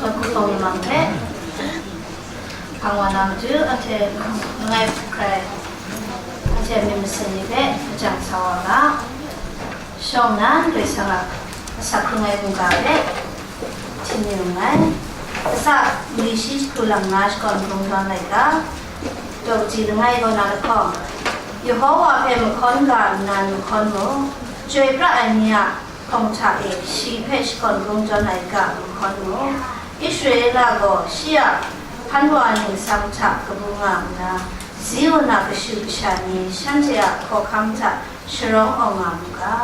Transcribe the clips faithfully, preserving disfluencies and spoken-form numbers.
Hpung Yamang hpe, hpang wa na matu, anhte langai hkrai, anhte myit masin ni hpe hpajang sa wa ga. Shawng nnan Karai Kasang a asak hkrung ai mungga hpe htim yu nngai. Kasa mali shi jahku lang nna shakawn hkrung dawn laika, daw kaji langai kaw na lahkawng, Yehova hpe mahkawn ga nnan mahkawn mu, chyoi pra ai ni a hpawng hta e shi hpe shakawn hkrung dawn ai ga mahkawn mu. Israela gaw shi a hpan wa ningsang hta kabu nga nna, Zion a kashu kasha ni shanhte a hkawhkam hta sharawng awng nga mu ga.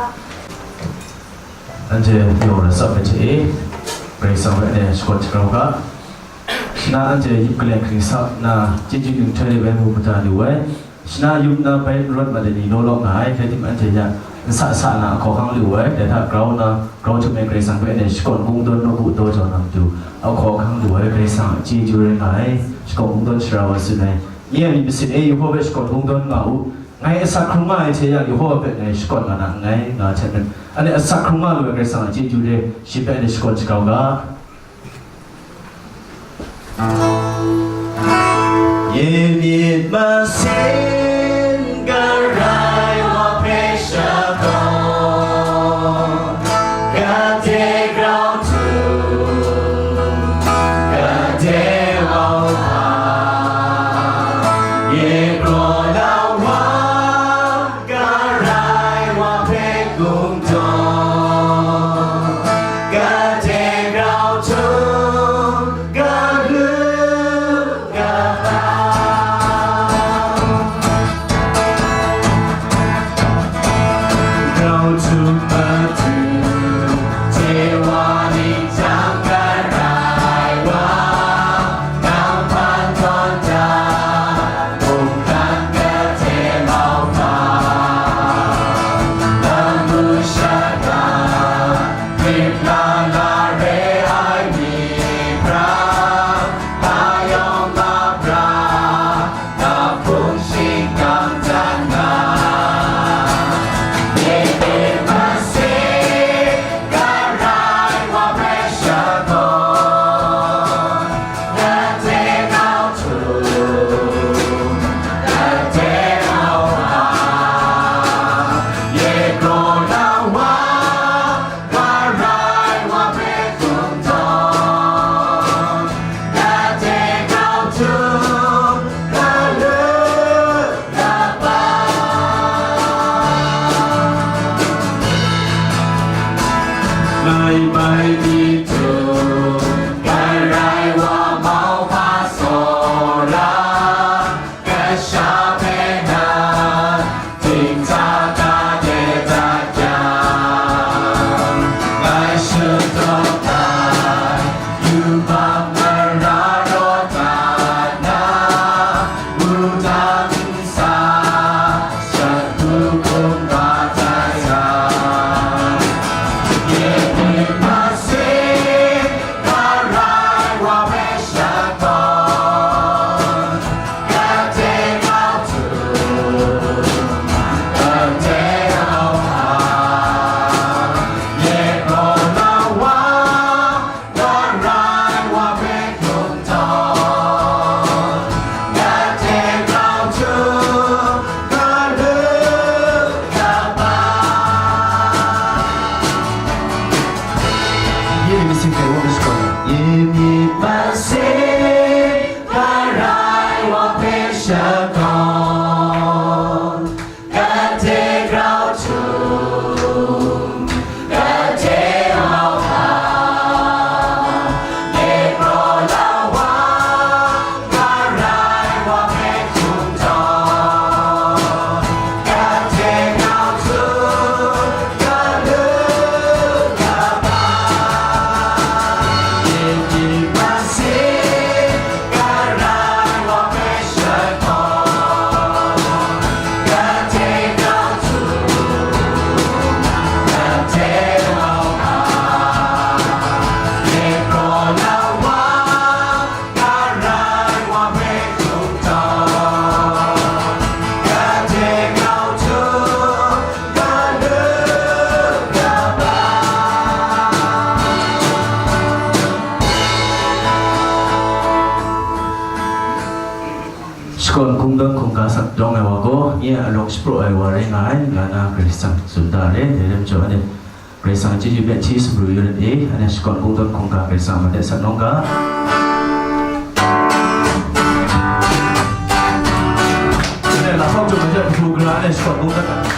Anhte yawng na tsap ai hte e, Karai Kasang hpe anhte shakawn shagrau ga. Shi na anhte yup kaleng hkring sa nna, chyeju ning htoi de bai mu mada lu ai. Shi na yup na bai n rawt mat ai ni law law nga ai, hkrai tim anhte ya nsa sa na ahkawhkang lu ai, dai hta grau nna, grau htum e Karai Kasang hpe anhte shakawn kungdawn nawku daw jau na matu, ahkawhkang lu ai, Karai Kasang a chyeju rai nga ai, shakawn kungdawn shara wa tsun ai. Nye a myit masin e, Yehova hpe shakawn kungdawn nga u, ngai asak hkrung nga ai hte yang, Yehova hpe ngai shakawn nga na nngai, nga ai hte maren, anhte asak hkrung nga lu ai Karai Kasang a chyeju re, shi hpe anhte shakawn shagrau ga. Nye myit masin Karai wa hpe shakawn, gade grau htum, gade wau hpa, nye kraw na wa, Karai wa hpe kungdawn, gade grau htum, galu kaba. Grau htum matu, hte wa ning chyang Karai wa, nang hpan tawn da, mungkan gade mauhpa, lamu shada, grip la la re ai ni hpra, la yawng la pra, na hpung shingkang dan nga. Nye myit masin Karai wa hpe shakawn, gade grau htum, gade grau hpa, nye kraw na wa, Karai wa hpe kungdawn, gade grau htum, galu kaba. Lai bai mi htum, Karai wa mauhpa tsawra, kasha hpe nan, dingta gade dat yang, ngai shut taw ai, yubak mara raw dat na, wudang nsa, shut hkrum hkrum rawt ai sa, nye myit masin Karai wa hpe shakawn, gade grau htum, gade grau hpa, nye kraw na wa, Karai wa hpe kungdawn, gade grau htum, galu kaba. Nye myit masin Karai wa hpe shakawn, nye myit masin Karai wa hpe shakawn, gade grau htum, gade grau hpa, nye kraw na wa, Karai wa hpe kungdawn, gade grau htum, galu kaba. Asak dawng ai wa gaw, nye a alawng shapraw ai wa rai nga ai, nga na Karai Kasang tsun da ai, dai rai majaw, anhte Karai Kasang chyeju hpe hti sumru yu rit e, anhte shakawn kungdawn hkungga Karai Kasang a man de sat nawng ga. Anhte lasau jawm ai hte hpalu gara anhte shakawn kungdawn ai.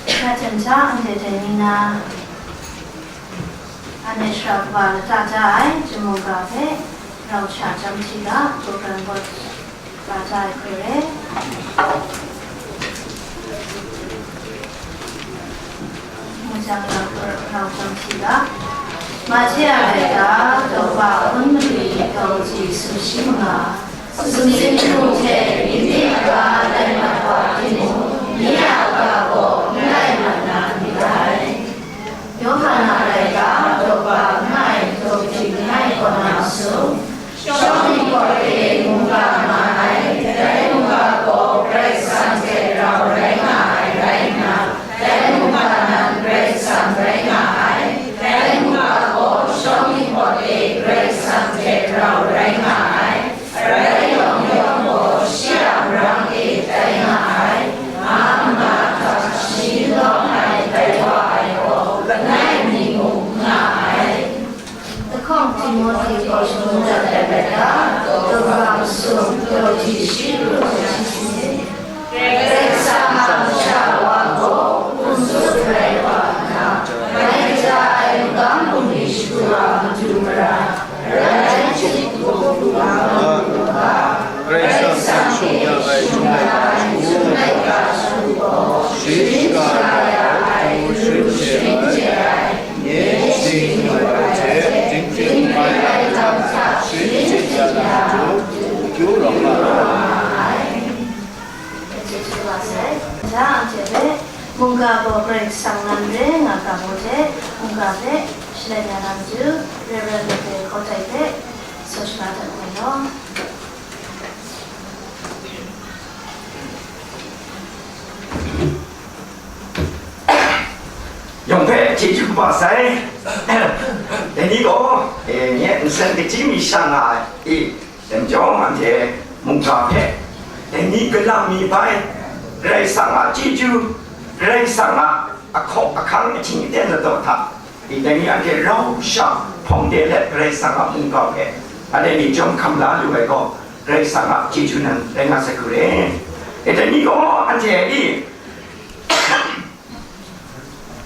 Hkyen hkyen sha, anhte dai ni na, anhte shara kaba lata ja ai, Chyum mungga hpe rau sha chyam hti ga, program board ka ja ai hpe re. Mujang rau, rau chyam hti ga. Mahte a laika, daw pa hpun mali, daw kaji sumshi manga, sumsing hpung hte myit ni aga lai mat wa timung, nye a ga gaw n lai mat na myit dai. Yawhan a laika, daw pa langai, daw kaji langai kaw na masum, shawng nhtawm de mungga nga ai, dai mungga gaw Karai Kasang hte rau rai nga ai rai nna, dai mungga nan Karai Kasang rai nga ai, dai mungga gaw shawng nhtawm de Karai Kasang hte rau rai nga ai, arai yawng yawng gaw shi a marang e tai nga ai, nga nna hta shani lawm ai tai wa ai gaw langai mi mung nga ai. Lahkawng Timohti gaw shangun dat ai rai ga, daw ga masum, daw ji shi pru ai shi sin, Karai Kasang a masha wa gaw hpung tsup rai wa nna, mai kaja ai magam bungli shagu a matu mara, arai hte hkrit hkrit hkrit nga mu u ga, Karai Kasang e shung ya ai jung laika hku, laika hku gaw sharin shaga ya ai, sharin shaga ya ai, nye sharin shaga ya ai, dingting mai ai lam hta sharin shaga ya ai, akyu rawng nga ai. Chyeju wa sai. Ja anhte hpe, mungga gaw Karai Kasang nan re nga ga gaw hte, mungga hpe shalai ya na matu, Reverend Mate Hkawtai hpe, sawshana dat ai law. Chyeju kaba sai. Dai ni gaw, e, nye nsen kaji mi sha nga ai, e, dai majaw anhte mungga hpe, dai ni galam mi bai, Karai Kasang a chyeju, Karai Kasang a ahkawng ahkang ahkying aten ladaw hta, e, dai ni anhte rau sha hpawng de let Karai Kasang a mungga hpe, anhte ni chyawm hkam la lu ai gaw, Karai Kasang a chyeju nan rai nga sai hku re. E, dai ni gaw anhte e,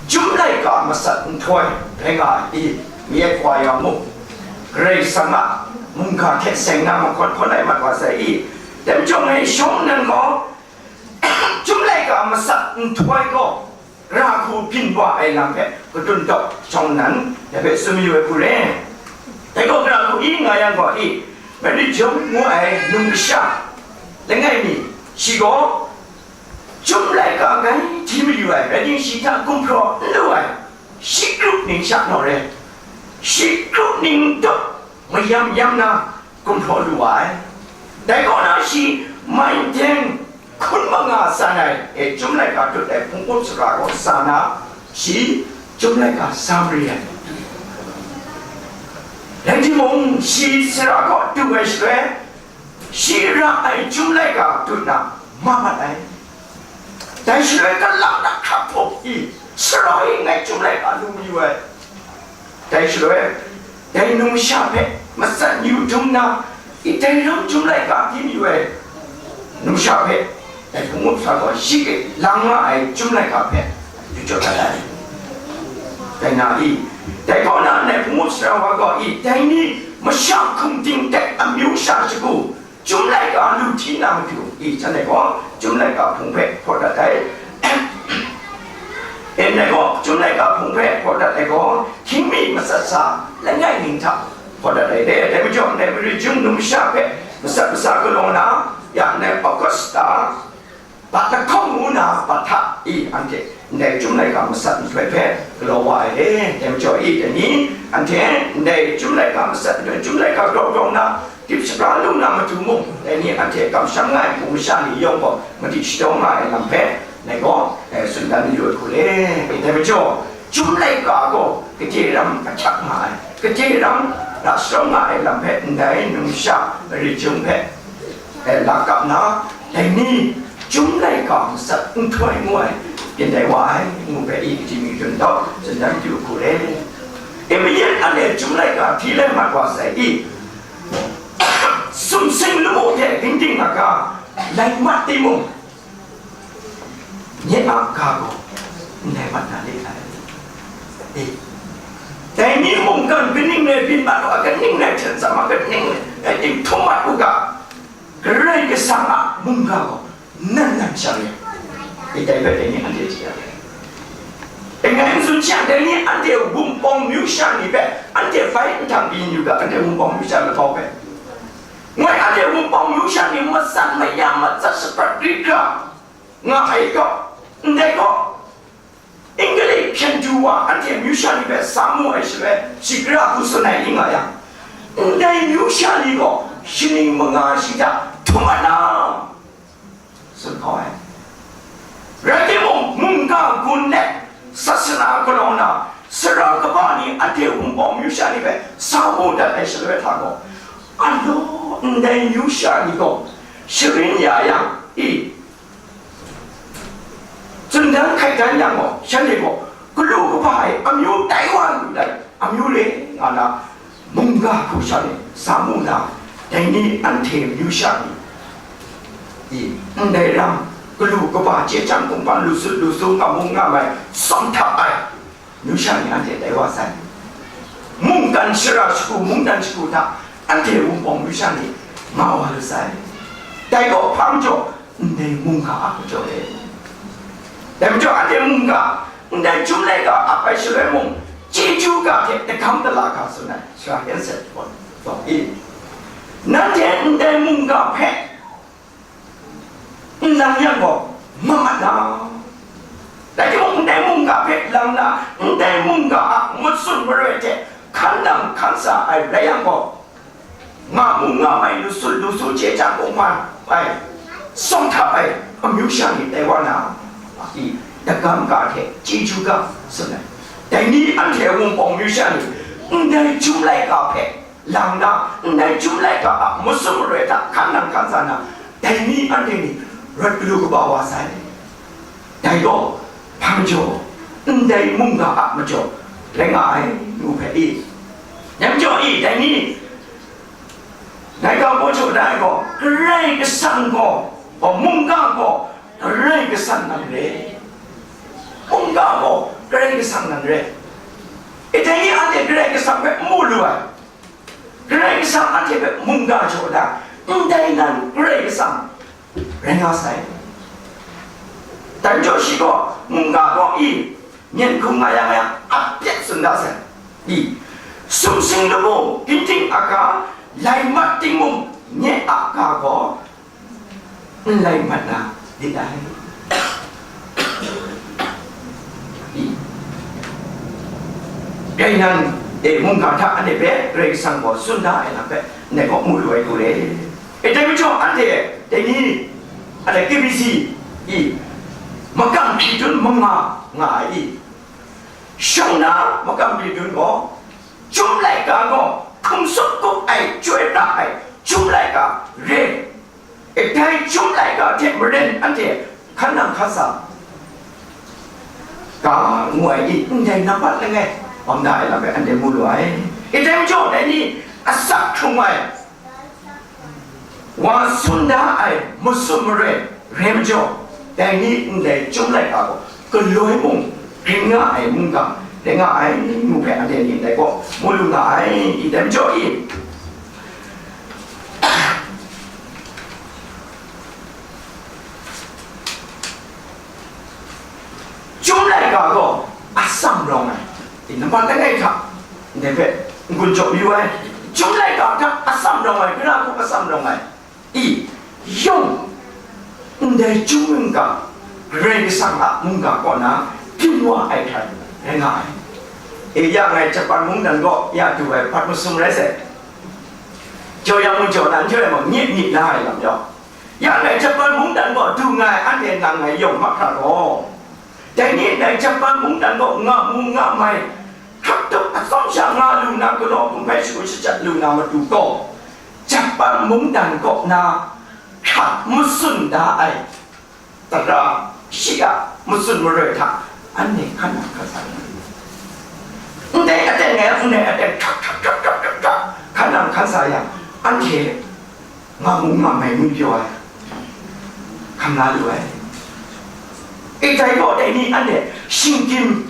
Chyum laika masat nhtoi rai nga ai i, mi ai wa yang mu, Karai Kasang a mungga hte seng na mahkawn hkawn ai mat wa sai i, dai majaw ngai shawng nnan gaw, chyum laika masat nhtoi gaw, gara hku byin wa ai lam hpe kadun dawk shawng nnan, dai hpe tsun mayu ai hku re. Dai gaw gara hku i nga yang gaw i, Mary Jones ngu ai num kasha langai mi, shi gaw, Chyum laika grai hti mayu ai, rai timung, shi hta gumhpraw n lu ai, shi kru ning sha naw re, shi kru ning tup mayam yam na gumhpraw lu wa ai. Dai kaw na shi mai teng hkun manga san ai, e, chyum laika dut ai hpung up sara kaw sa na, shi chyum laika sa mari ai. Rai timung, shi sara kaw du ai shaloi, shi ra ai chyum laika dut na ma mat ai. Dai shaloi, galang na hkrap hpawk i, sara e ngai chyum laika lu mayu ai. Dai shaloi, dai numsha hpe matsat yu dum na, i dai ram chyum laika hti mayu ai numsha hpe, dai hpung up sara gaw shi e lang nga ai chyum laika hpe yu jaw dat ai. Dai na i, dai kaw na ndai hpung up sara wa gaw i, dai ni masha hkum ting dai amyu sha shagu, Chyum laika lu hti na matu i, shanhte gaw chyum laika hpung hpe hpaw dat ai. E, ndai gaw chyum laika hpung hpe hpaw dat ai gaw, hkying mi matsat sa langai ning hta hpaw dat ai de. Dai majaw, ndai Mary Jones numsha hpe matsat masa galaw na, ya ndai Augusta bat lahkawng ngu na bat hta i, anhte ndai chyum laika matsat nhtoi hpe galaw wa ai e. Dai majaw i, dai ni anhte ndai chyum laika matsat nhtoi, chyum laika grau grau na, dip shapra lu na matu mung, dai ni anhte kamsham nga ai hpung masha ni yawng gaw madi shadaw nga ai lam hpe, ngai gaw, eh, tsun dan mayu ai hku le. Dai majaw, chyum laika gaw gade ram ahkyak nga ai, gade ram ra sharawng nga ai lam hpe ndai numsha Mary Jones hpe, eh, lakap na, dai ni chyum laika matsat nhtoi ngu ai, byin dai wa ai, ngu hpe i kaji mi dun dau, tsun dan mayu ai hku le. E, mayen anhte chyum laika hti lai mat wa sai i, sumsing lamu hte ging ding aga lai mat timung, nye a ga gaw ndai mat na le ai. E, dai ni mungkan kaning rai byin mat u ga, kaning rai hten tsam a, kaning rai ting htum mat u ga, Karai Kasang a mungga gaw nan nan sha re. E, dai hpe dai ni anhte hti ya. E, ngai n tsun hte dai ni anhte Wunpawng myu sha ni hpe anhte bai nhtang pyi yu ga, anhte Wunpawng myu sha labau hpe. Ngai anhte Wunpawng myu sha ni matsat mayam, matsat shaprat rit hkra nga ai gaw, ndai gaw, English hpyen du wa anhte myu sha ni hpe sa mu ai shaloi, shi gara hku tsun ai i nga yang, ndai myu sha ni gaw shaning manga shi hta htum mat na, tsun hkau ai. Rai timung, mungga gun let, sasana galaw na, sara kaba ni anhte Wunpawng myu sha ni hpe sa mu dat ai shaloi hta gaw, alaw, ndai myu sha ni gaw sharin ya yang i, tsun dan hkai dan yang gaw, shanhte gaw galu kaba e amyu tai wa lu ai, amyu re nga na, mungga hku sha ni sa mu na, dai ni anhte myu sha ni i, ndai ram, galu kaba chye chyang kungpan lu sut lu su nga mung nga mai tsawm htap ai, myu sha ni anhte tai wa sai. Mungkan shara shagu, mungdan shagu hta anhte Wunpawng myu sha ni nga wa lu sai. Dai gaw hpa majaw, ndai mungga a majaw e. Dai majaw anhte mungga, ndai chyum laika ap ai shaloi mung, chyeju ga hte dagam dala ga tsun ai, Sara Henset gaw, gaw i, nanhte ndai mungga hpe n lang yang gaw, mamat na. Rai timung, ndai mungga hpe lang na, ndai mungga a ngut tsun maroi hte hkan nang hkan sa ai rai yang gaw, nga mu nga mai lu sut lu su chye chyang kungpan ai, tsawm htap ai amyu sha ni tai wa na, i, dagam ga hte chyeju ga tsun ai. Dai ni anhte Wunpawng myu sha ni, ndai Chyum laika hpe lang na, ndai Chyum laika a matsun maroi hta hkan nang hkan sa na, dai ni anhte ni rawt galu kaba wa sai. Dai gaw, hpa majaw, ndai mungga a majaw rai nga ai, ngu hpe i. Dai majaw i, dai ni, ngai ga hpaw jaw da ai gaw, Karai Kasang gaw, gaw, mungga gaw, Karai Kasang nan re. Mungga gaw, Karai Kasang nan re. E dai ni anhte Karai Kasang hpe mu lu ai. Karai Kasang anhte hpe mungga jaw da, ndai nan Karai Kasang rai nga sai. Dai majaw shi gaw, mungga gaw i, myen hkrum nga yang, nga yang, a pyat tsun da sai. I, sumsing lamu, ginting a ga, lai mat ting mung, nye a ga gaw, n lai mat na lit ai. I, dai nan, e, mungga hta anhte hpe Karai Kasang gaw tsun da ai lam hpe, ndai gaw mu lu ai hku re. E, dai majaw anhte, dai ni, anhte K B C i, makam hpyi dun manga nga ai i, shawng na makam hpyi dun gaw, Chyum laika gaw hkum tsup kup ai, chyoi pra ai Chyum laika re. E dai Chyum laika hte maren anhte hkan nang hkan sa ga, ngu ai i, ndai nambat langai bam da ai lam hpe anhte mu lu ai. E dai majaw, dai ni asak hkrung ai, wa tsun da ai matsun maroi re majaw, dai ni ndai Chyum laika gaw galoi mung ring nga ai mungga rai nga ai, ngu hpe anhte ni ndai gaw mu lu nga ai. I dai majaw i, Chyum laika gaw atsam rawng ai. Tinang hpa langai hta ndai hpe n-gun jaw yu ai. Chyum laika hta atsam rawng ai, gara hku atsam rawng ai. I, yawng, ndai Chyum mungga, Karai Kasang a mungga kaw na byin wa ai hkrai rai nga ai. E, ya ngai Japan mungdan kaw ya du ai hpat masum rai sai. Jaw yang mung jaw na, n jaw yang mung, nye myit la ai lam yawng, ya ngai Japan mungdan kaw du nga ai anhte nang ngai yawng mahkra gaw, dai ni ndai Japan mungdan kaw nga mu nga mai, hkrak tup atsawm sha nga lu na, galaw hkum hpe shagu shajat lu na matu gaw, Japan mungdan kaw na hkrak matsun da ai tara, shi a matsun maroi hta anhte hkan nang hkan sa yang, ndai aten ngai, ndai aten hkrak hkrak hkrak hkrak hkrak hkrak hkan nang hkan sa yang, anhte nga mu nga mai ngu pyaw ai, hkam la lu ai. E, dai gaw dai ni anhte shinggyim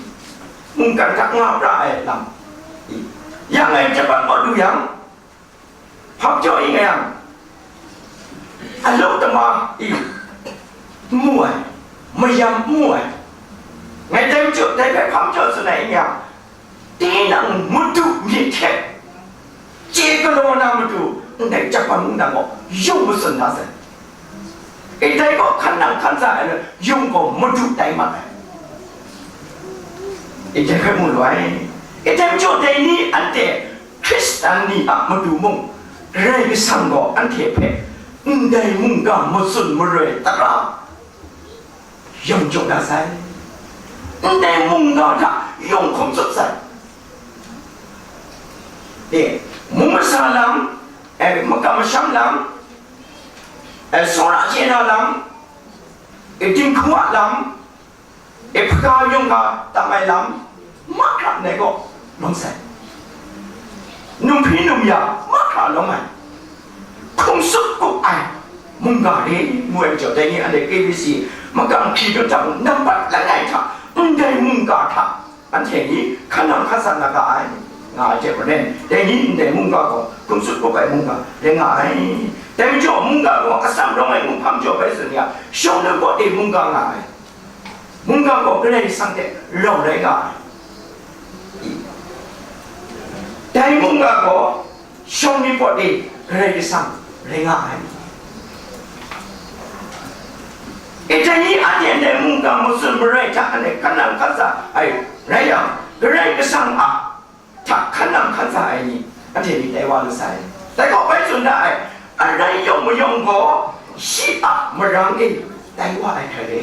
mungkan hta nga pra ai lam, ya ngai Japan kaw du yang, hpa majaw i nga yang, alung tama i, n mu ai, mayam n mu ai. Ngai dai majaw, dai hpe hpa majaw tsun ai i nga yang, tinang madu myit hte chye galaw na matu, ndai Japan mungdan gaw yawng matsun da sai. E, dai gaw hkan nang hkan sa ai, yawng gaw madu tai mat ai. E, dai hpe mu lu ai. E, dai majaw dai ni anhte Hkristan ni a matu mung, Karai Kasang gaw anhte hpe ndai mungga matsun maroi tara yawng jaw da sai. Ndai mungga hta yawng hkum tsup sai. E, mung masa lam, e, makam masham lam, e, tsawra chye na lam, e, dinghku a lam, e, hpaga yawng ga tam ai lam, mahkra ndai gaw lawm sai. Numhpri numya mahkra lawm ai, hkum tsup kup ai mungga re, ngu ai majaw, dai ni anhte K B C makam hpyi dun hta mung, nambat langai hta, ndai mungga hta anhte ni hkan nang hkan sa na ga ai, nga ai hte maren, dai ni ndai mungga gaw hkum tsup kup ai mungga rai nga ai. Dai majaw, mungga gaw atsam rawng ai ngu hpa majaw bai tsun ya, shawng nnan kaw e mungga nga ai. Mungga gaw Karai Kasang hte rau rai nga ai. Dai mungga gaw shawng ni pawt e Karai Kasang rai nga ai. E, dai ni anhte ndai mungga matsun maroi hta anhte hkan nang hkan sa ai rai yang, Karai Kasang a hta hkan nang hkan sa ai ni, anhte myit tai wa lu sai. Dai gaw bai tsun da ai, arai yawng mayawng gaw shi a marang e tai wa ai hkrai re.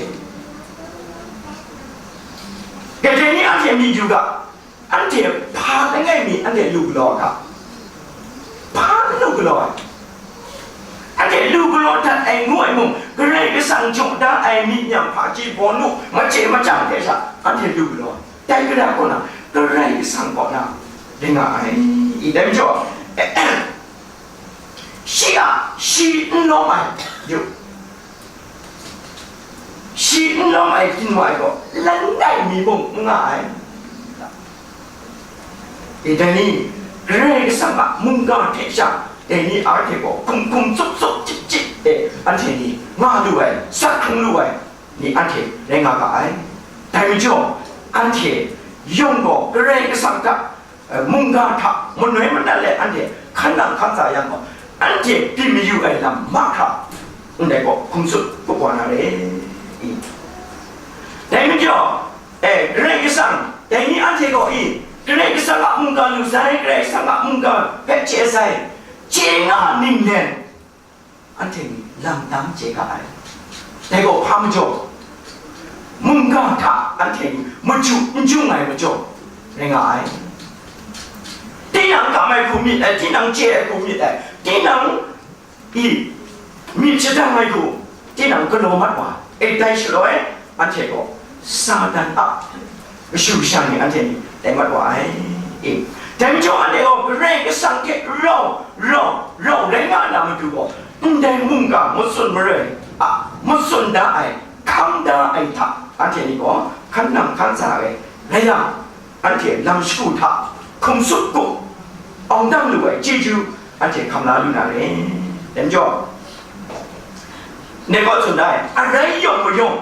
Gade ni anhte myit yu ga, Anhte hpa langai mi anhte lu galaw a ga? Hpa n lu galaw ai? Anhte lu galaw dat ai ngu ai mung, Karai Kasang jaw da ai myit nyam hpaji bawnu machye machyang hte sha anhte lu galaw ai. Dai gara kaw na, Karai Kasang kaw na rai nga ai. I dai majaw, shi a, shi n lawm ai, yu, shi n lawm ai hkinwai gaw langai mi mung n nga ai. E, dai ni, Karai Kasang a mungga hte sha, dai ni a hte gaw hkum hkum tsup tsup chyip chyip e, anhte ni nga lu ai, sak hkrung lu ai ni anhte rai nga ga ai. Dai majaw, anhte yawng gaw Karai Kasang hta, eh, mungga hta manoi manat let anhte hkan nang hkan sa yang gaw, anhte byin mayu ai lam mahkra ndai gaw hkum tsup kau wa na re. I. Dai majaw, eh, Karai Kasang, dai ni anhte gaw i, Karai Kasang a mungga lu sai, Karai Kasang a mungga hpe chye sai, chye nga ninglen, anhte ni lam tam chye ga ai. Dai gaw hpa majaw, mungga hta anhte ni maju n jung ai majaw rai nga ai. Tinang kam ai hku myit ai, tinang chye ai hku myit ai, tinang i, myit shadang ai hku, tinang galaw mat wa ai. E, dai shaloi, anhte gaw Satan a kashu kasha ni anhte ni tai mat wa ai. E, dai majaw anhte gaw Karai Kasang hte rau, rau, rau rai nga na matu gaw, ndai mungga matsun marai a, matsun da ai, hkam da ai hta, anhte ni gaw hkan nang hkan sa ai rai yang, anhte lam shagu hta hkum tsup kau, awng dang lu ai chyeju anhte hkam la lu na re. Dai majaw, ndai gaw tsun da ai, arai yawng mayawng,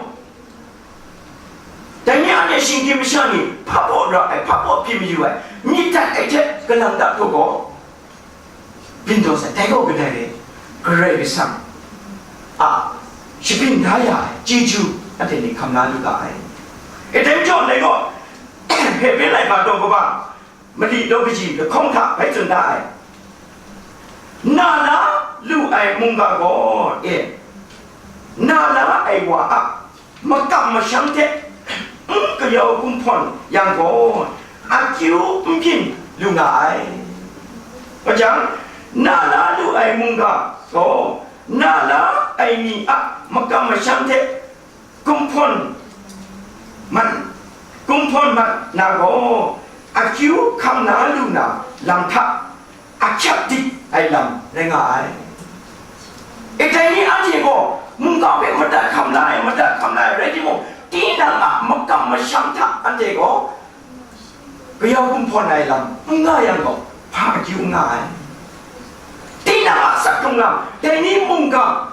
dai ni anhte shinggyim masha ni hpabaw ra ai, hpabaw hpyi mayu ai, myit dat ai hte kalang da htaw gaw, byin taw sai, dai gaw kadai re, Karai Kasang a shabyin da ya ai chyeju anhte ni hkam la lu ga ai. E, dai majaw, ndai gaw, Hebre laika daw kaba, mali daw kaji lahkawng hta bai tsun da ai. Na la lu ai mungga gaw, e, na la ai wa a makam masham hte n kayau kumhpawn yang gaw, akyu n byin lu nga ai. Hpa jang, na la lu ai mungga gaw, na la ai ni a makam masham hte kumhpawn mat, kumhpawn mat na gaw, akyu hkam na lu na lam hta ahkyak dik ai lam rai nga ai. E, dai ni anhte gaw mungga hpe madat hkam la ai, madat hkam la ai rai timung, tinang a makam masham hta anhte gaw kayau kumhpawn ai lam n nga yang gaw, hpa akyu n nga ai. Tinang a sak hkrung lam, dai ni mungga,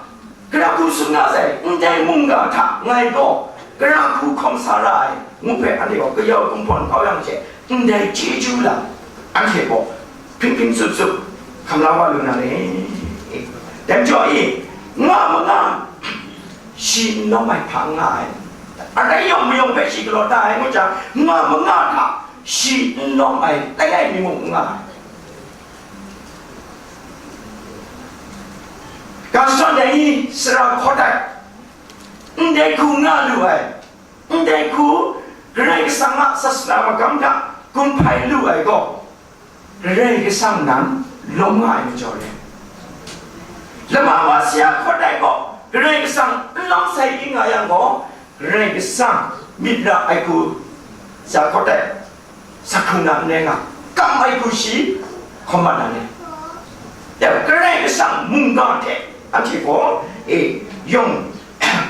gara hku tsun nga sai, ndai mungga hta ngai gaw gara hku hkawm sa ra ai, ngu hpe anhte gaw kayau kumhpawn kau yang hte, ndai chyeju lam anhte gaw hping hping tsup tsup hkam la wa lu na ni? Dai majaw i, nga manga, shi n lawm ai hpa n nga ai. Arai yawng mayawng hpe shi galaw da ai ngu jang, nga manga hta shi n lawm ai langai mi mung n nga ai. Ga shadawn dai ni sara hkawt ai, ndai hku nga lu ai, ndai hku Karai Kasang a sasana magam hta gun hpai lu ai gaw, Karai Kasang nan lawm nga ai majaw re. Lama wa sara hkawt ai gaw, Karai Kasang n lawm sai n nga yang gaw, Karai Kasang myit ra ai hku sara hkawt ai, sa hkrung na n rai nga, kam ai hku shi hkawm mat na ni? Ya, Karai Kasang mungga hte anhte gaw, e, yawng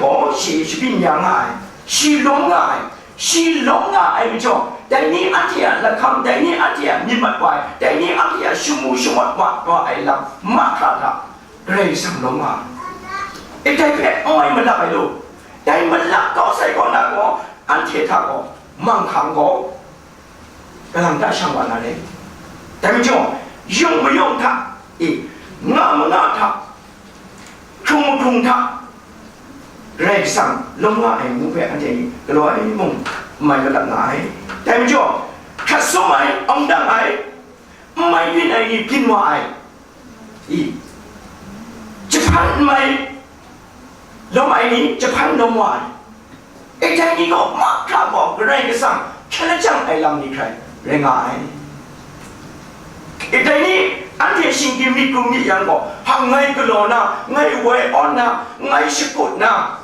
gaw shi shabyin ya nga ai, shi lawm nga ai, shi lawm nga ai majaw, dai ni anhte a lahkam, dai ni anhte a myit mat wa ai, dai ni anhte a shamu shamawt wa, wa ai lam mahkra hta Karai Kasang lawm nga ai. E, dai hpe n mai malap ai law, dai malap kau sai kaw na gaw, anhte hta gaw, manghkang gaw, kalang ta shang wa na re. Dai majaw, yawng mayawng hta, e, nga manga hta, hkrung mahkrung hta, Karai Kasang lawm nga ai ngu hpe anhte ni galaw ai mung n mai malap nga ai. Dai majaw, hkrat sum ai, awng dang ai, n mai byin ai ni byin wa ai, i, jahpan n mai lawm ai ni jahpan lawm wa ai. E, dai ni gaw mahkra gaw Karai Kasang hkyen lajang ai lam ni hkrai, rai nga ai. Dai ni, anhte shinggyim myit hkrum myit yang gaw, hang ngai galaw na, ngai woi awn na, ngai shakut na,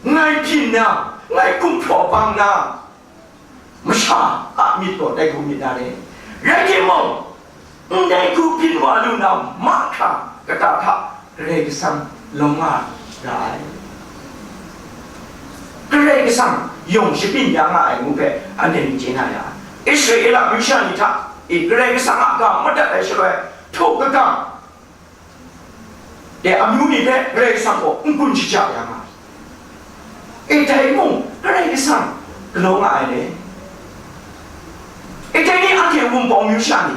ngai byin na, ngai gumhpraw bang na, masha a myit gaw dai hku myit na re. Rai timung, ndai hku byin wa lu na mahkra kata hta Karai Kasang lawm nga ra ai. Karai Kasang yawng shabyin ya nga ai ngu hpe anhte myit chye na ya. Israela amyu sha ni hta e Karai Kasang a ga madat ai shaloi, htaw kagam de amyu ni hpe Karai Kasang gaw n-gun shaja ya nga ai. E dai mung Karai Kasang galaw nga ai le. E dai ni anhte wunpawng amyu sha ni,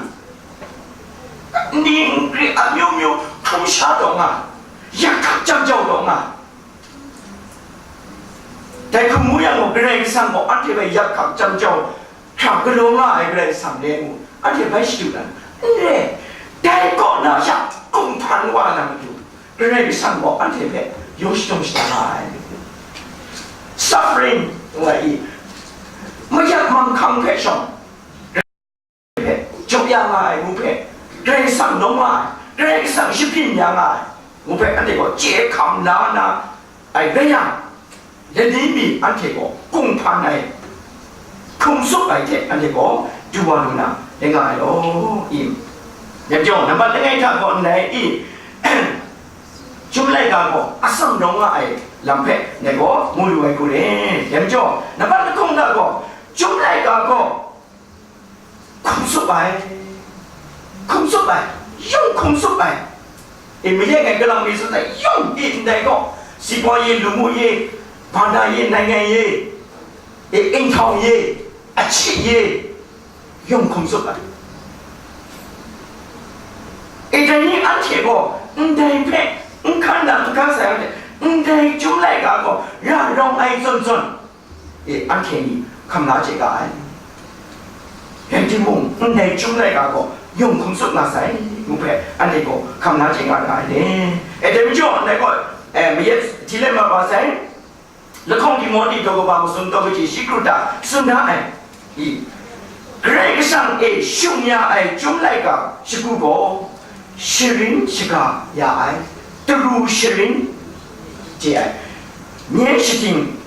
ning ri amyu myu hkrum sha taw nga, yak hkak jam jau taw nga. Dai hkum ngu yang gaw, Karai Kasang gaw anhte hpe yak hkak jam jau hkra galaw nga ai Karai Kasang le ngu, anhte bai shadu na, n re, dai kaw na sha kumhpan wa na matu, Karai Kasang gaw anhte hpe yawng shadawng shada nga ai. Suffering, ngu ai i, mayat manghkang hpe shawng, hpe jaw ya nga ai ngu hpe, Karai Kasang nawng nga ai, Karai Kasang shabyin ya nga ai ngu hpe, anhte gaw chye hkam la na ai rai yang, lani mi anhte gaw kung hpan ai, hkum tsup ai hte anhte gaw du wa lu na, rai nga ai law, i? Dai majaw, nambat langai hta gaw ndai i, Chyum laika gaw atsam rawng nga ai lam hpe ndai gaw mu lu ai hku re. Dai majaw, nambat lahkawng hta gaw, Chyum laika gaw hkum tsup ai, hkum tsup ai, yawng hkum tsup ai. E, mayat ngai galang mi tsun ai yawng e ndai gaw, sipa ye, lamu ye, banda ye, naingan ye, e, inghtaw ye, ahkying ye, yawng hkum tsup ai. E, dai ni anhte gaw ndai hpe n hkan dan n hkan sai anhte, ndai Chyum laika gaw ra rawng ai zawn zawn, e, anhte ni hkam la chye ga ai. Rai timung, ndai Chyum laika gaw yawng hkum tsup nga sai, ngu hpe anhte gaw hkam la chye nga ga ai le. E, dai majaw, ndai gaw, e, mayat hti let mat wa sai. Lahkawng Timote daw kaba masum daw kaji shi kru hta tsun da ai, i, Karai Kasang e shung ya ai Chyum laika shagu gaw sharin shaga ya ai, daru sharin chye ai, nye shading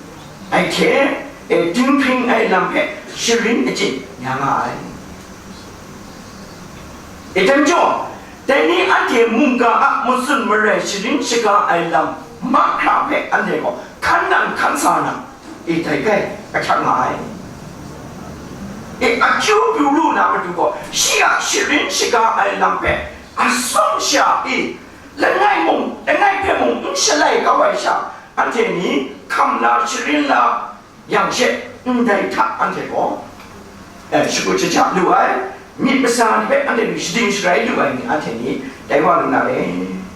ai hte, e, dinghpring ai lam hpe sharin achyin ya nga ai. E, dai majaw, dai ni anhte mungga a matsun marai sharin shaga ai lam mahkra hpe anhte gaw hkan nang hkan sa na, e, dai kai ahkyak nga ai. E, akyu pru lu na matu gaw, shi a sharin shaga ai lam hpe atsawm sha e, langai mung, langai hpe mung n shalai kau ai sha, anhte ni hkam la sharin la, yang she, ndai hta anhte gaw, eh, shakut shaja lu ai, myit masa ni hpe anhte ni shading sharai lu ai ni anhte ni, dai wa lu na le.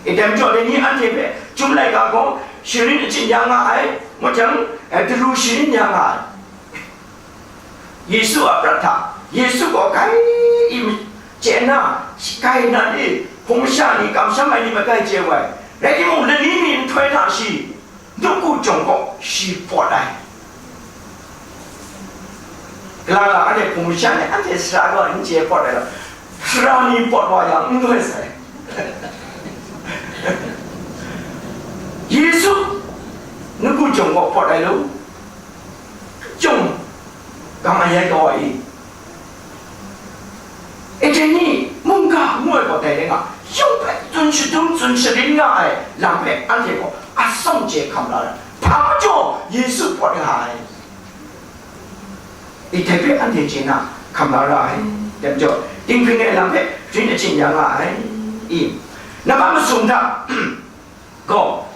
E, dai majaw dai ni anhte hpe Chyum laika gaw sharin achyin ya nga ai, ngut jang, eh, daru sharin ya nga ai. Yesu a prat hta, Yesu gaw grai i chye nna, grai nan e, hpung masha ni, kamsham ai ni matai chye wai, rai timung, lani mi nhtoi hta shi, Nawku jawng gaw shi pawt ai. Kalang lang anhte hpung masha ni anhte sara gaw n chye pawt ai law, sara ni pawt wa yang n loi sai. Yesu nawku jawng gaw pawt ai law, jawng gang ayai kau ai. E, dai ni mungga ngu ai gaw dai rai nga, yawng hpe tsun shadum tsun sharin nga ai lam hpe anhte gaw atsawm chye hkam la ai. Hpa majaw Yesu pawt nga ai. E, dai hpe anhte chye na hkam la ra ai. Dai majaw, dinghpring ai lam hpe sharin achyin ya nga ai. I, nambat masum hta, gaw,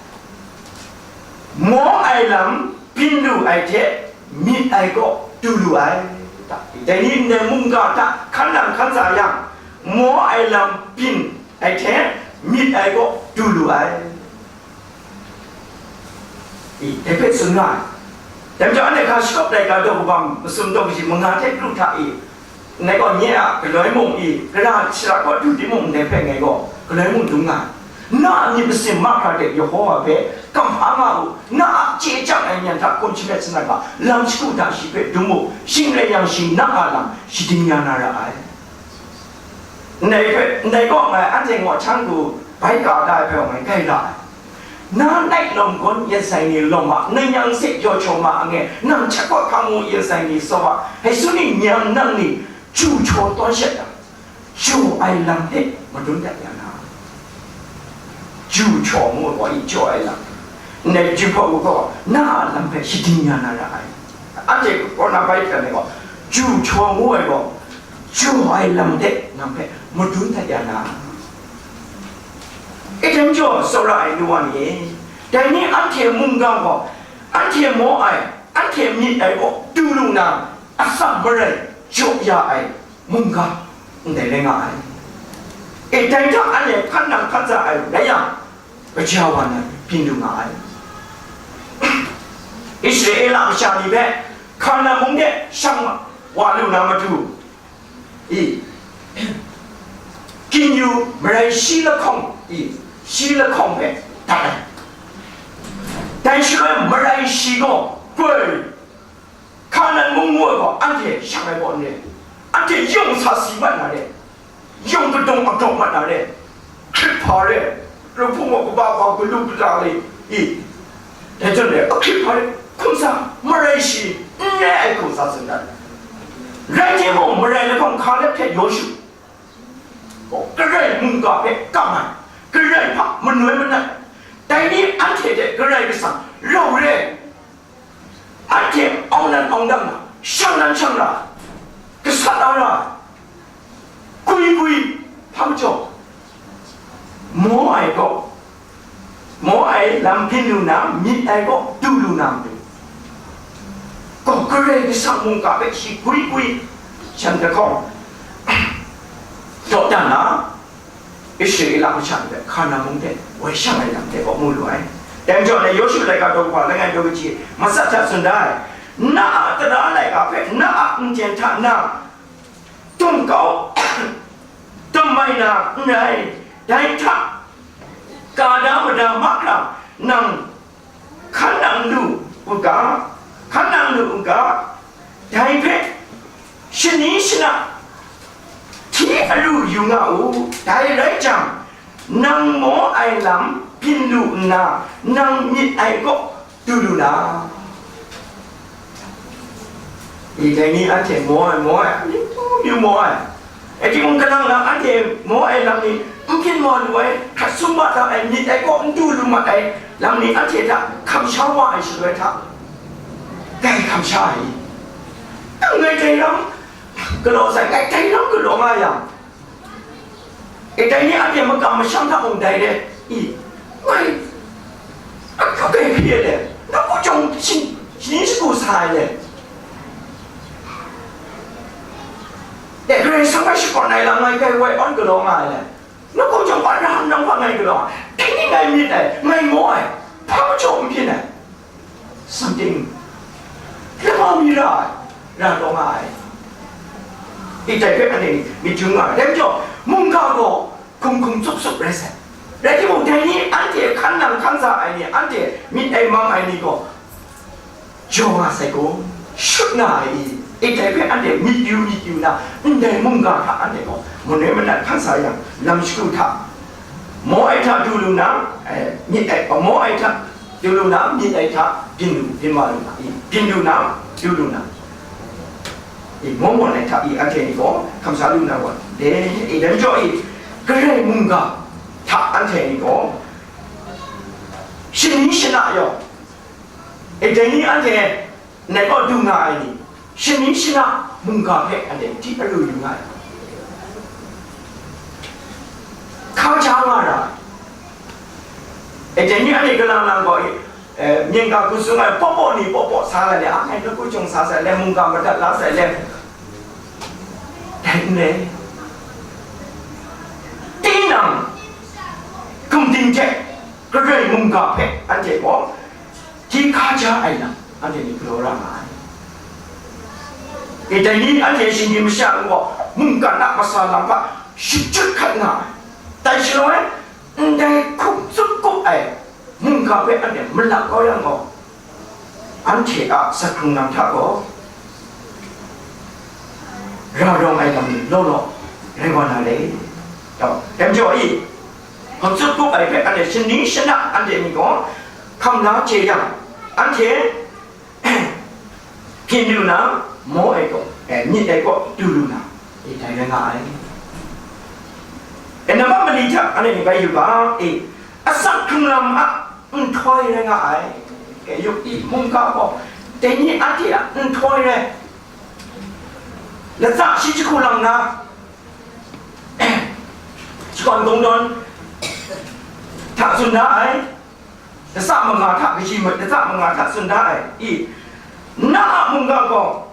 maw ai lam byin lu ai hte myit ai kaw du lu ai. Dai ni ndai mungga hta hkan nang hkan sa yang, maw ai lam byin ai hte myit ai kaw du lu ai. I, dai hpe tsun nga ai. Dai majaw, anhte hka shakawp laika daw kaba masum daw kaji manga hte kru hta e, ngai gaw nye a galoi mung i, gara shara kaw du timung, ndai hpe ngai gaw galoi mung dum nga ai. Na a myit masin mahkra de Yehova hpe kamhpa nga u, na a chye chyang ai nyan hta hkum shamet sa na ga, lam shagu hta shi hpe dum u, shing rai yang, shi na a lam shading ya na ra ai. Ndai hpe, ndai kaw ngai anhte ngaw htan hku bai ka da ai hpe ngai grai ra ai. Na nai lawm gawn yen sai ni lawm a, nang yang se jaw chaw ma ange, nang hkyakawt hkamu yen sai ni sau a, hei sun ni nyam nang ni, ju hkyaw tawn shet ai, jaw ai lam hte madun dat ya na, ju hkyaw ngu ai gaw, i jaw ai lam, ndai ju hkyaw ngu gaw, na a lam hpe shading ya na ra ai. Anhte kaw na bai hkran ai gaw, ju hkyaw ngu ai gaw, jaw ai lam hte nang hpe madun dat ya na. E dai majaw, tsawra ai nu wa ni e, dai ni anhte mungga gaw, anhte maw ai, anhte myit ai kaw du lu na, atsam marai jaw ya ai mungga ndai rai nga ai. E dai hta anhte hkan nang hkan za ai rai yang, kaja wa na byin lu nga ai. Israela masha ni hpe Hkanan mung de shang wa lu na matu, i, ginyu marai shi lahkawng, i, shi lahkawng hpe dat ai. Dai shaloi marai shi gaw, goi, Hkanan mung ngu ai gaw, anhte shang ai gaw n re, anhte yawng sa si mat na re, yawng kadawng agawng mat na re, hkrit hpa re, rahpung wa kaba wa galu kata le, i, dai jan re, ahkrit hpa re, hkum sa, marai shi n re ai hkum sa tsun dat. Rai timung, marai lahkawng Hkaleb hte Yawshu gaw, Karai mungga hpe kam ai, Karai hpa manoi manat, dai ni anhte hte Karai Kasang rau re ai, anhte awng nan awng dang na, shang nan shang ra, gasat au ra, gwi gwi, hpa majaw, maw ai gaw, maw ai lam byin lu na, myit ai gaw du lu na matu, gaw Karai Kasang mungga hpe shi gwi gwi, shan lahkawng, dawdan na, Israela masha ni hpe Hkanan mung hte woi shang ai lam hte kaw mu lu ai. Dai majaw, dai Yawshu laika daw kaba langai daw kaji matsat hta tsun da ai, na a tara laika hpe na a nten hta na, dum kau, dum mai na n rai, dai hta ka da mada mahkra nang hkan nang lu u ga, hkan nang lu u ga, dai hpe shani shana hti alu yu nga u, dai rai jang, nang maw ai lam byin lu nna, nang myit ai kaw du lu na. I, dai ni anhte maw ai, maw ai, amyu maw ai. Rai timung, kalang lang anhte maw ai lam ni n byin maw lu ai, hkrat sum ma da ai, myit ai kaw n du lu mat ai lam ni anhte hta kamsham wa ai shaloi hta, dai kamsham ai. Nang ngai dai ram galaw sai, ngai dai ram galaw nga yang, e, dai ni anhte makam masham hta mung dai re, i, ngai akyu kai hpyi ai le, nawku chyawm shi-, shani shagu sa ai le, e, Karai Kasang hpe shakawn ai lam ngai kai wai awn galaw nga ai le, nawku chyawm hpa ra nang hpa ngai galaw ai, dai ni ngai myit ai, ngai maw ai, hpa majaw n byin ai. Something lama mi ra ai, ra taw nga ai. I, dai hpe anhte myit yu nga ai. Dai majaw, mungga gaw hkum hkum tsup tsup rai sai. Rai timung, dai ni anhte hkan nang hkan za ai ni, anhte myit ai mang ai ni gaw, jaw nga sai gaw, shut nga ai i? I, dai hpe anhte myit yu myit yu na, ndai mungga hta anhte gaw manoi manat hkan sa yang, lam shagu hta, maw ai hta du lu na, eh, myit ai, maw ai hta du lu na, myit ai hta byin lu, byin wa lu na, i, byin lu na, du lu na, i, maw mawn ai hta i, anhte ni gaw hkam sa lu na wa, de, i, dai majaw i, Karai mungga hta anhte ni gaw shani shana yawng, e, dai ni anhte ndai kaw du nga ai ni, shani shana mungga hpe anhte hti alu yu nga ai. Hkaja nga ra ai. E, dai ni anhte kalang lang gaw, e, myen ga hku sung ai pawpaw ni pawpaw sa ai le, a, ngai nawku chyawm sa sai le, mungga madat la sai le, dai n rai. Tinang gumding hte Karai mungga hpe anhte gaw hti hkaja ai lam, anhte ni galaw ra nga ai. E, dai ni anhte shinggyim masha gaw mungkan a masa lam hpa shachyut hkat nga ai. Dai shaloi, ndai hku ai mungga hpe anhte malak kau yang gaw, anhte a asak hkrung lam hta gaw ra rawng ai lam ni law law rai wa na le. Dai majaw i, hpang tsup kup ai hpe anhte shaning shana anhte ni gaw hkam la chye yang, anhte hpyin lu na, maw ai gaw, e, myit ai gaw du lu na, e, dai rai nga ai. E, nambat mali hta anhte ni bai yu ga, e, asak hkrung lam a nhtoi rai nga ai. E, yu i, mungga gaw dai ni anhte a nhtoi rai. Latsa shi jahku lang na, shakawn kungdawn hta tsun da ai. Latsa manga hta kaji ma-, latsa manga hta tsun da ai. I, na a mungga gaw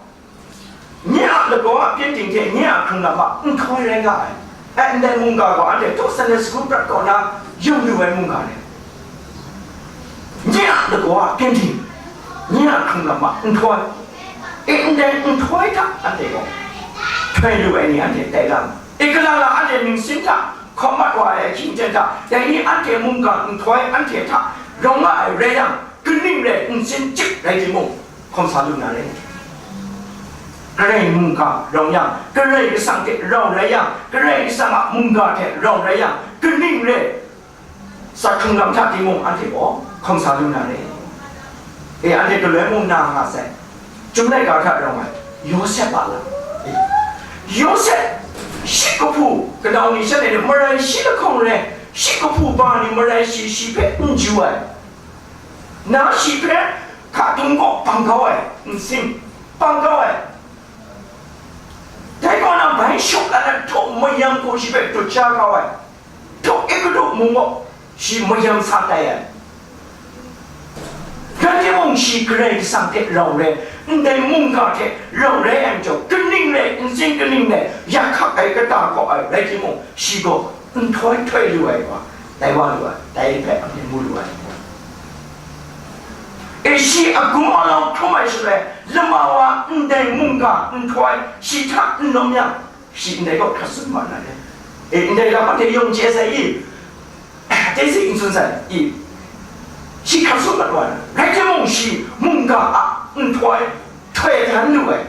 nye a lagaw a pyengdin hte nye a hkrung lam a nhtoi rai nga ai. Ai, ndai mungga gaw anhte htaw Sunday school prat kaw na yum lu ai mungga ni, nye a lagaw a pyengdin, nye a hkrung lam a nhtoi, e, ndai nhtoi hta anhte gaw htoi lu ai ni anhte tai la mu. E, galala anhte ningsin hta hkawm mat wa ai ahkying ten hta, dai ni anhte mungga nhtoi anhte hta rawng nga ai rai yang, kaning rai nsin chyip rai timung, hkawm sa lu na rai. Karai mungga rawng yang, Karai Kasang hte rau rai yang, Karai Kasang a mungga hte rau rai yang, kaning rai asak hkrung lam hta timung anhte gaw hkawm sa lu na rai. E, anhte galoi mung na nga sai. Chyum laika hta rau ai Yawsep a lam. E, Yawsep, shi kahpu kanau ni shanhte ni marai shi lahkawng rai, shi kahpu ba ni marai shi, shi hpe n ju ai. Na shi hpe hka dung kaw bang kau ai, nsin bang kau ai. Dai kaw na bai shawk la na htaw mayam hku shi hpe dut sha kau ai. Htaw Egutu mung gaw shi mayam sa tai ai. Rai timung, shi Karai Kasang hte rau rai, ndai mungga hte rau rai ai majaw, kaning rai, nsin kaning rai, yak hkak ai kata kaw ai rai timung, shi gaw nhtoi htoi lu ai wa, tai wa lu ai, dai hpe anhte mu lu ai. E, shi a gun alau hkrum ai shaloi, lama wa ndai mungga nhtoi shi hta n lawm yang, shi ndai kaw hkrat tsun mat na re. E, ndai lam anhte yawng chye sai i, teng si n tsun sai i, shi hkrat tsun mat wa na, rai timung, shi mungga a nhtoi htoi dan lu ai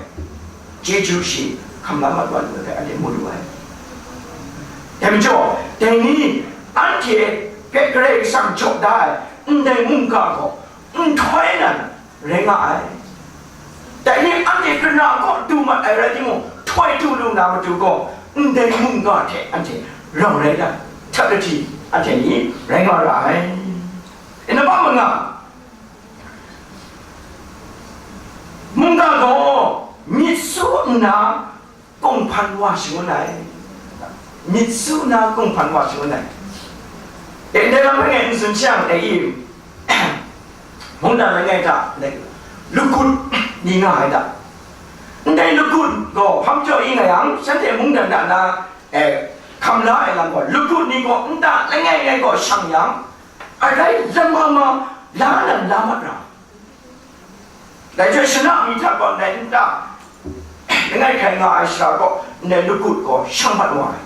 chyeju shi hkam la mat wa lu ai hpe anhte mu lu ai. Dai majaw, dai ni anhte hpe Karai Kasang jaw da ai ndai mungga gaw nhtoi nan rai nga ai. Dai ni anhte kana kaw du mat ai rai timung, htoi du lu na matu gaw, ndai mungga hte anhte rau rai dan, htak lahti anhte ni rai nga ra ai. E, nambat manga, mungga gaw myit su nna kunghpan wa shangun ai. Myit su nna kunghpan wa shangun ai. E, ndai lam hpe ngai n tsun shang, dai i, mungdan langai hta, dai, lagut ni nga ai hta. Ndai lagut gaw hpa majaw i nga yang, shanhte mungdan hta na, e, hkam la ai lam gaw, lagut ni gaw nta langai ngai gaw shang yang, arai lama ma la nan la mat ra. Dai hte shana mi hta gaw ndai nta langai hkrai nga ai shara gaw ndai lagut gaw shang mat wa ai.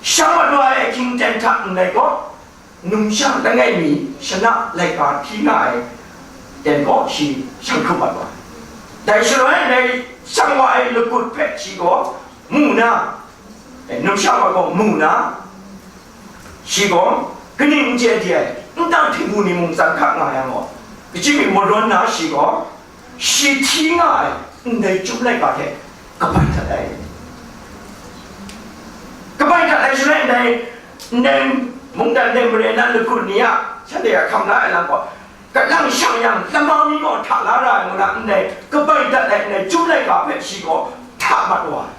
Shang mat wa ai ahkying ten hta ndai gaw, numsha langai mi shana laika hti nga ai ten gaw shi shang hkrup mat wa ai. Dai shaloi ndai shang wa ai lagut hpe shi gaw mu na, e, numsha wa gaw mu na, shi gaw, kaning n chye di ai, nta htingbu ni mung tsan hka nga yang gaw, kaji mi marawn na shi gaw, shi hti nga ai ndai chyum laika hte kabai dat ai. Kabai dat ai shaloi ndai, ndai mungdan ndai mare na lagut ni a, shanhte a hkam la ai lam gaw, kalang shang yang, lama mi gaw hta la ra ai ngu na, ndai kabai dat ai ndai chyum laika hpe shi gaw hta mat wa ai.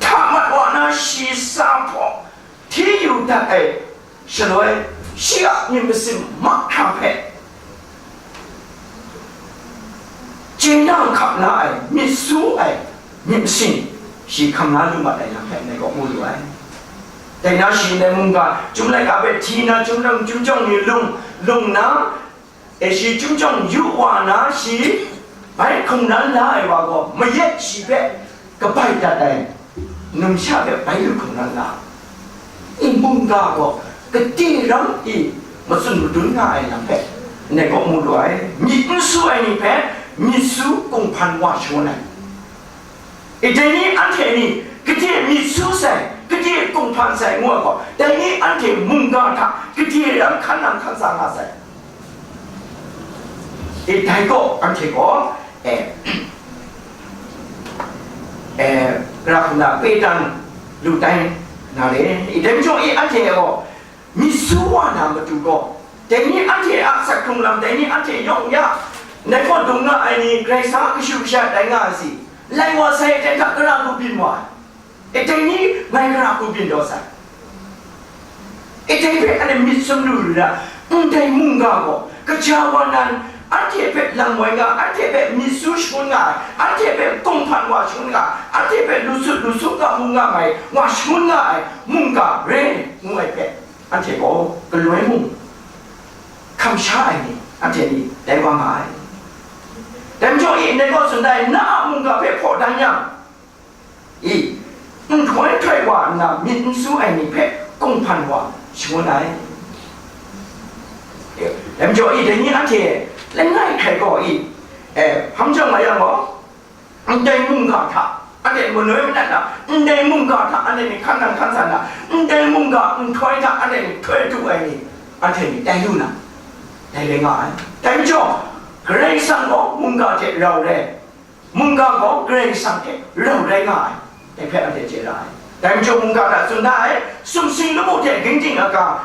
Hta mat wa na shi sa hpaw hti yu dat ai shaloi, shi a myit masin mahkra hpe chye na hkap la ai myit su ai myit masin shi hkam la lu mat ai lam hpe ndai kaw mu lu ai. Dai na shi ndai mungga chyum laika hpe hti na, chyum jawng, chyum jawng ni lung, lung na, e, shi chyum jawng yu wa na, shi bai hkungran la ai wa gaw, mayat shi hpe kabai dat ai, numsha hpe bai lu hkungran la ai. Mungga gaw Gade ram e matsun madun nga ai lam hpe, ndai kaw mu lu ai, myit n su ai ni hpe myit su kunghpan wa shangun ai. E, dai ni anhte ni gade myit su sai, gade kunghpan sai ngu ai gaw, dai ni anhte mungga hta gade ram hkan nang hkan sa nga sai. E, dai gaw anhte gaw, e, e, gara hkum na, petan lu tai na re. E, dai majaw e anhte gaw, myit su wa na matu gaw, dai ni anhte a asak hkrung lam, dai ni anhte yawng ya, ndai kaw dung nga ai ni, Karai Kasang a kashu kasha tai nga ai si, lai wa sai, dai hta gara hku byin wa ai. E, dai ni ngai gara hku byin daw sai. E, dai hpe anhte myit sum lu lu na, ndai mungga gaw, kaja wa nan, anhte hpe lam woi nga, anhte hpe myit su shangun nga ai, anhte hpe kunghpan wa shangun nga, anhte hpe lu sut lu sut ga hkrum nga ai, wa shangun nga ai mungga re, ngu ai hpe, anhte gaw galoi mung hkam sha ai ni, anhte ni tai wa nga ai. Dai majaw e, ndai kaw tsun da ai, na a mungga hpe hpaw dan yang, i, nhtoi htoi wa nna myit n su ai ni hpe kunghpan wa shangun ai. Dai majaw i, dai ni anhte langai hkrai gaw i, e, hpang jang nga yang gaw, ndai mungga hta anhte manoi manat na, ndai mungga hta anhte ni hkan nang hkan sa na, ndai mungga nhtoi hta anhte ni htoi du ai ni, anhte ni tai lu na, dai rai nga ai. Dai majaw, Karai Kasang gaw mungga hte rau rai, mungga gaw Karai Kasang hte rau rai nga ai, dai hpe anhte chye ra ai. Dai majaw, mungga hta tsun da ai, sumsing lamu hte gingding aga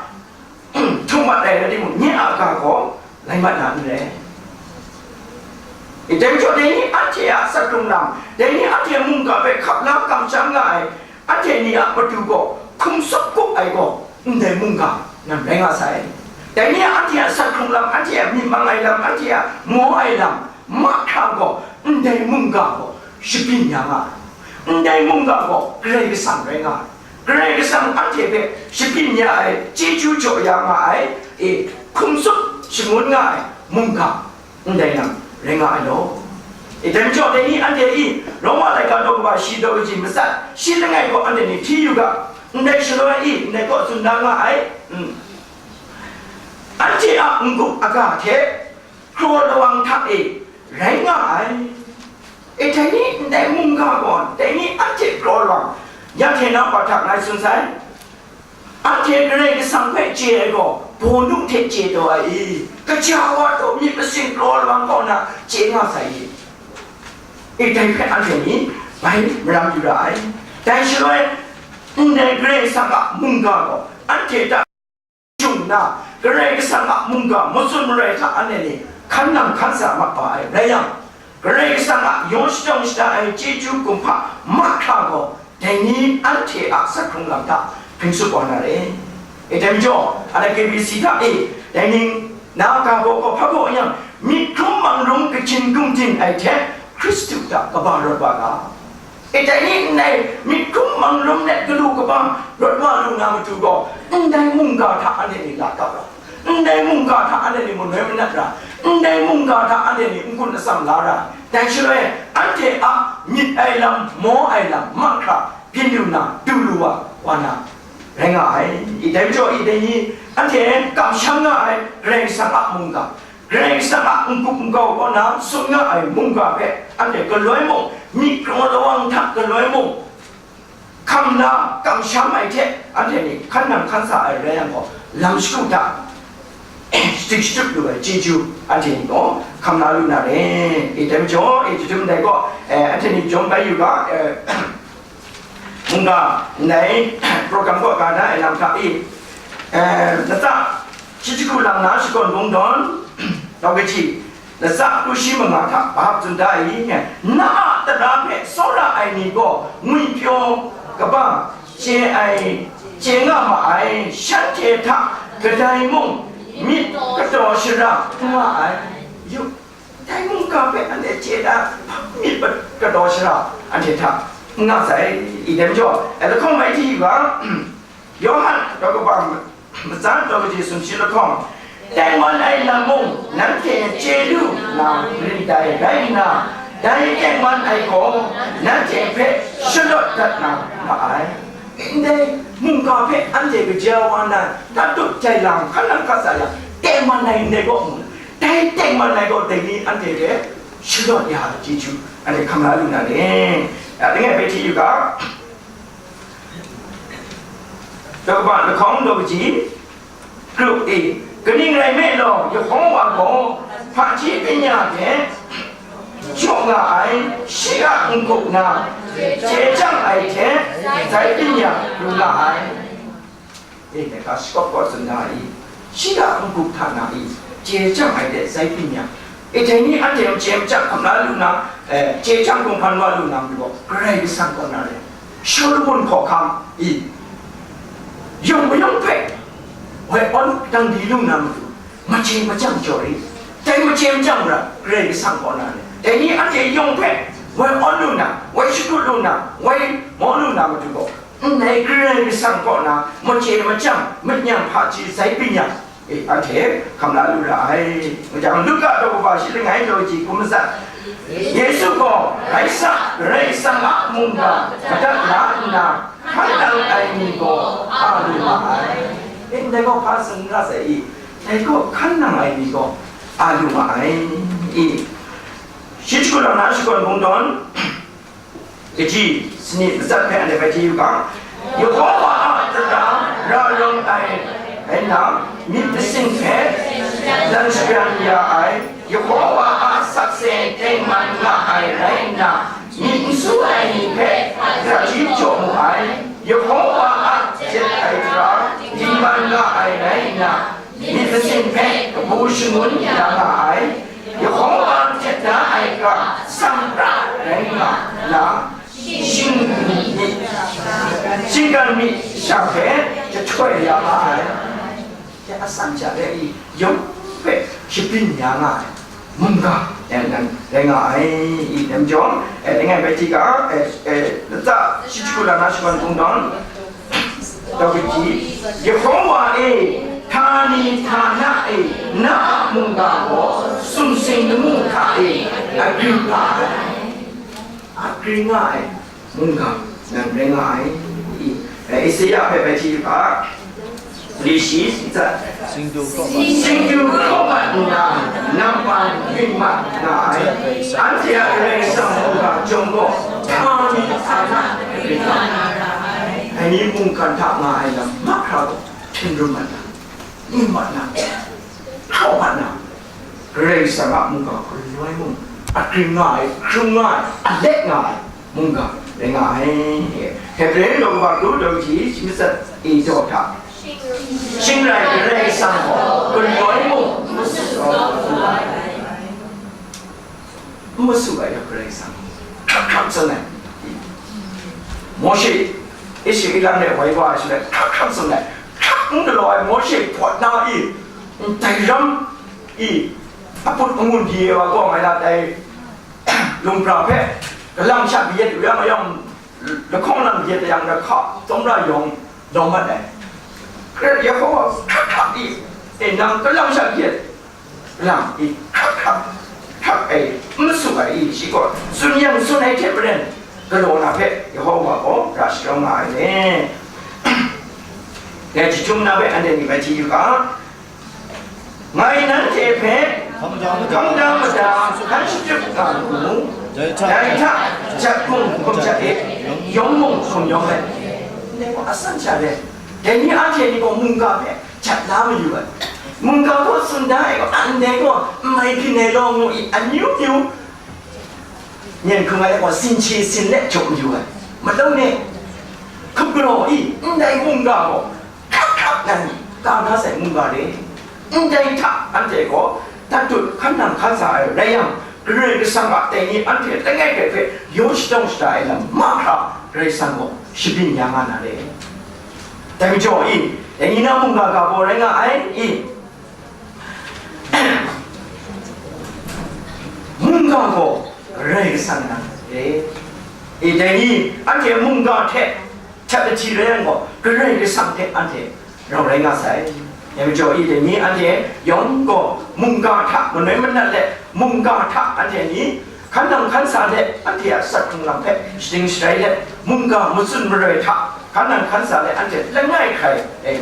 htum mat ai rai timung, nye a ga gaw lai mat na n rai. Dai majaw, dai ni anhte a asak hkrung lam, dai ni anhte mungga hpe hkap la kamsham nga ai, anhte ni a matu gaw hkum tsup kup ai gaw, ndai mungga nan rai nga sai. Dai ni a anhte a asak hkrung lam, anhte a myit mang ai lam, anhte a maw ai lam mahkra gaw, ndai mungga gaw shabyin ya nga ai. Ndai mungga gaw Karai Kasang rai nga ai. Karai Kasang anhte hpe shabyin ya ai, chyeju jaw ya nga ai, e, hkum tsup shangun nga ai mungga, ndai nang rai nga ai law. E, dai majaw, dai ni anhte i, Roma laika daw kaba shi daw kaji matsat shi langai gaw anhte ni hti yu ga, ndai shaloi i, ndai kaw tsun da nga ai, mm, anhte a n-gup aga hte kraw lawang hta e rai nga ai. E, dai ni ndai mungga gaw, dai ni anhte kraw lawang, ya hte na pa hta ngai tsun sai? Anhte Karai Kasang hpe chye ai gaw, bawnu hte chye taw ai i? Kaja wa taw myit masin kraw lawang kaw na chye nga sai i? E, dai hpe anhte ni bai maram yu ra ai. Dai shaloi, ndai Karai Kasang a mungga gaw anhte hta jung nna, Karai Kasang a mungga matsun marai hta anhte ni hkan nang hkan sa mat wa ai rai yang, Karai Kasang a yaw shadawng shada ai chyeju kumhpa mahkra gaw, dai ni anhte a asak hkrung lam hta hpring tsup wa na re. E, dai majaw, anhte K B C hta e, dai ning na ga baw gaw hpa baw yang, myit hkrum mang rum kajin gung din ai hte Hkristu hta kaba rawt wa ga. E, dai ni ndai myit hkrum mang rum let galu kaba rawt wa lu na matu gaw, ndai mungga hta anhte ni la kap ra, ndai mungga hta anhte ni manoi manat ra, ndai mungga hta anhte ni n-gun atsam la ra, dai shaloi anhte a myit ai lam, maw ai lam mahkra byin lu na, du lu wa, wa na rai nga ai. I dai majaw i dai ni, anhte kamsham nga ai Karai Kasang a mungga, Karai Kasang a n-gup n-gau kaw na tsun nga ai mungga hpe anhte galoi mung, myit kraw lawang hta galoi mung, hkam na kamsham ai hte anhte ni hkan nang hkan sa ai rai yang gaw, lam shagu hta shachyip shachyip lu ai chyeju anhte ni gaw hkam na lu na re. I dai majaw, i jahtum dai gaw, eh, anhte ni jawm bai yu ga, eh, mungga ndai program kaw ga da ai lam hta i, eh, latsa shi jahku lang na shakawn kungdawn, dau kaji, latsa kru shi manga hta hpa tsun da ai, na a tara hpe tsawra ai ni gaw ngwipyaw kaba chye ai, chye nga ma ai, shanhte hta kadai mung myit kataw shara n nga ai. Yu, dai mungga hpe anhte chye da, myit kataw shara anhte hta n nga sai. I dai majaw, eh, lahkawng mai hti yu ga, Yawhan daw kaba matsan daw kaji sumshi lahkawng, tengman ai lam mung nanhte chye lu na rin dai rai nna, dai tengman ai gaw nanhte hpe shalawt dat na ma ai. Ndai mungga hpe anhte kaja wa na, tatut jai lam hkan nang hkat sa yang, tengman ai ndai kaw mu, dai tengman ai kaw dai ni anhte hpe shadawt ya ai chyeju anhte hkam la lu na ni? Ya, langai bai hti yu ga, daw kaba lahkawng daw kaji, Grup E, kaning rai nme law, Yehova gaw hpaji byin-ya hte jaw nga ai, shi a n-gup na, chye chyang ai hte zai byin-ya lu nga ai. E, ngai hka shakawt kawt tsun na i, shi a n-gup hta na i, chye chyang ai hte zai byin-ya. E, dai ni anhte machye machyang hkam la lu na, e, chye chyang hkum hkan wa lu na majaw, Karai Kasang kaw na rai. Solomon hkawhkam i, yawng mayawng hpe woi awn dang di lu na matu, machye machyang jaw i, dai machye machyang ra Karai Kasang kaw na rai. Dai ni anhte yawng hpe woi awn lu na, woi shakut lu na, woi maw lu na matu gaw, ndai Karai Kasang kaw na machye machyang, myit nyang hpaji zai byin-ya, e, anhte hkam la lu ra ai. Ngu jang, Luka daw kaba shi langai daw kaji hkum matsat, Yesu gaw, rai sa, Karai Kasang a mungga madat la nna, hkan nang ai ni gaw a lu ma ai. E, ndai gaw hpa tsun n ra sai i? Ndai gaw hkan nang ai ni gaw a lu ma ai i? Shi jahku lang na shakawn kungdawn, kaji sanit matsat hpe anhte bai hti yu ga, Yehova a tara ra rawng ai rai nna, myit masin hpe dan shagan ya ai, Yehova a sakse tengman nga ai rai nna, myit n su ai ni hpe hpaji jaw mu ai, Yehova a jet ai tara dingman nga ai rai nna, myit masin hpe kabu shangun ya nga ai, Yehova htet da ai ga tsang pra rai nga na, shing-, shinggan myit sha hpe jahtoi ya nga ai. Ya asan ja rai i, yawng hpe shabyin ya nga ai mungga, ya nan rai nga ai i, nem jawng, e, langai bai hti ga, e, e, lata shi jahku lang na shakawn kungdawn, Dawid ji, Yehova e, htani htana e, na a mungga gaw sumsing lamu hta e agring nga ai. Agring nga ai mungga nang rai nga ai. I, Isaya hpe bai hti yu ga, li shi, singdu hkraw mat nna, nampan ring mat nga ai. Anhte a Karai Kasang mungga chyawm gaw, htani htana ring nga ai. Dai ni mungkan hta nga ai lam mahkra gaw, hten rum mat na, ning mat na, hkraw mat na, Karai Kasang a mungga galoi mung, agring nga ai, hkrum nga ai, alek nga ai mungga rai nga ai. Hebre daw kaba kru daw ji, shi matsat e daw hta, shing rai Karai Kasang gaw galoi mung, n masu ai, Karai Kasang hkrap hkrap tsun ai. Mawshe, Israela hte woi wa ai shaloi, hkrap hkrap tsun ai. Hkrap n galaw ai Mawshe pawt na i, ndai ram i, aput angun di e wa gaw ngai la dai, lungpra hpe galang sha kayat u yang, mayam lahkawng lang kayat yang, lahka tawmra yawng lawm mat ai. Hkret Yehova hkrap hkrap i, e, nang galang sha kayat, lang i, hkrap hkrap, hkrap ai, n masu ai i, shi gaw tsun yang tsun ai hte maren, galaw na hpe Yehova gaw ra shalawng nga ai le. Dai jahtum na hpe anhte ni bai hti yu ga, ngai nanhte hpe hkam da mada hkan shatup nga mu, dai hta jat mung hkum jat e, yawng mung hkum yawng let, ndai gaw asan sha let, dai ni anhte ni gaw mungga hpe jat la mayu ai. Mungga gaw tsun da ai gaw, ndai gaw n mai byin ai law ngu i, amyu myu, myen hkrung ai gaw, sinhche sin let jaw mayu ai. Malau ni, hkup galaw i, ndai mungga gaw, hkrap hkrap nan ka na sai mungga re, ndai hta anhte gaw tatut hkan nang hkan sa ai rai yang, Karai Kasang a dai ni anhte langai hpe hpe yaw shadawng shada ai lam mahkra Karai Kasang gaw shabyin ya nga na re. Dai majaw i, dai ni na mungga ga gaw rai nga ai i, mungga gaw Karai Kasang na re. I, dai ni anhte mungga hte htet lahti rai yang gaw, Karai Kasang hte anhte rau rai nga sai. Dai majaw i, dai ni anhte yawng gaw mungga hta manoi manat let, mungga hta anhte ni hkan nang hkan sa let, anhte a asak hkrung lam hpe shaning sharai let, mungga matsun maroi hta hkan nang hkan sa let anhte langai hkrai, eh,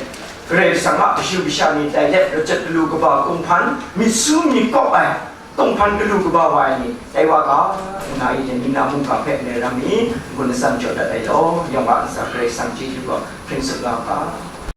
Karai Kasang a kashu kasha ni tai let, rachyet galu kaba kunghpan, myit su myit kawp ai kunghpan galu kaba wa ai ni tai wa ga, nga i, ni na mungga hpe ndai ram mi, n-gun asan jaw dat ai law, yawng a ntsa Karai Kasang chyeju gaw hpring tsup nga u ga.